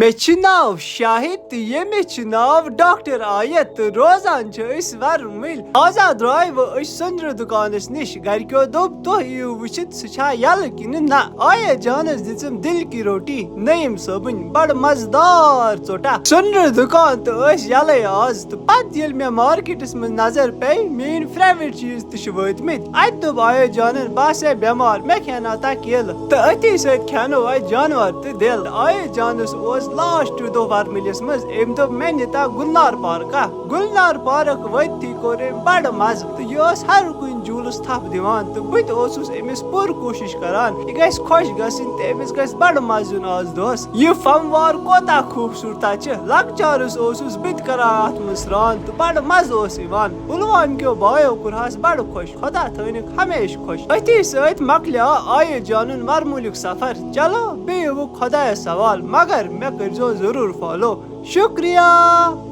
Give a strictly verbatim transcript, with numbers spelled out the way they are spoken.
مےٚ چھُ ناو شاہد تہٕ ییٚمِس چھُ ناو ڈاکٹر آیت تہٕ روزان چھِ أسۍ وَرٕ مٔلۍ۔ آز آ درٛاے وۄنۍ أسۍ سۄنرٕ دُکانَس نِش۔ گَرِکیو دوٚپ، "تُہۍ یِیِو وٕچھِتھ سُہ چھا یَلہٕ کِنہٕ نہ؟" آیت جانَس دِژٕم دِل کی روٹی نعیٖم صٲبٕنۍ، بَڑٕ مَزٕدار ژوٚٹا۔ سۄنرٕ دُکان تہٕ ٲسۍ یَلَے آز، تہٕ پَتہٕ ییٚلہِ مےٚ مارکیٹَس منٛز نظر پیٚیہِ، میٛٲنۍ فیورٹ چیٖز تہِ چھِ وٲتمٕتۍ۔ اَتہِ دوٚپ آیت جانَن، "بہٕ آسے بٮ۪مار، مےٚ کھیٛاناو تا کیلہٕ؟" تہٕ أتھی سۭتۍ کھیٛانو اَسہِ جانوَر تہٕ دِل۔ آیت جانَس اوس لاسٹ دۄہ وَرمِلِس منٛز، أمۍ دوٚپ، "مےٚ نِتا گُلنار پارکہ؟" گُلنار پارک وٲتتھٕے کوٚر أمۍ بَڑٕ مَزٕ، تہٕ یہِ ٲس ہر کُنہِ جوٗلَس تھپھ دِوان، تہٕ بہٕ تہِ اوسُس أمِس پوٗرٕ کوٗشِش کران یہِ گژھِ خۄش گژھٕنۍ تہٕ أمِس گژھِ بَڑٕ مَزٕ یُن آز دۄہَس۔ یہِ فموار کوتاہ خوٗبصوٗرتا چھِ، لۄکچارَس اوسُس بہٕ تہِ کران اَتھ منٛز سرٛان تہٕ بَڑٕ مَزٕ اوس یِوان۔ پُلوامہِ کیو بایو کوٚرہَس بَڑٕ خۄش، خۄدا تھٲینَکھ ہمیشہِ خۄش۔ أتھی سۭتۍ مۄکلیو آیت جانُن وَرمُلیُک سفر۔ چلو، بیٚیہِ وُ خۄدایَس سوال، مگر مےٚ کٔرۍزیو ضروٗر فالو۔ شُکریہ۔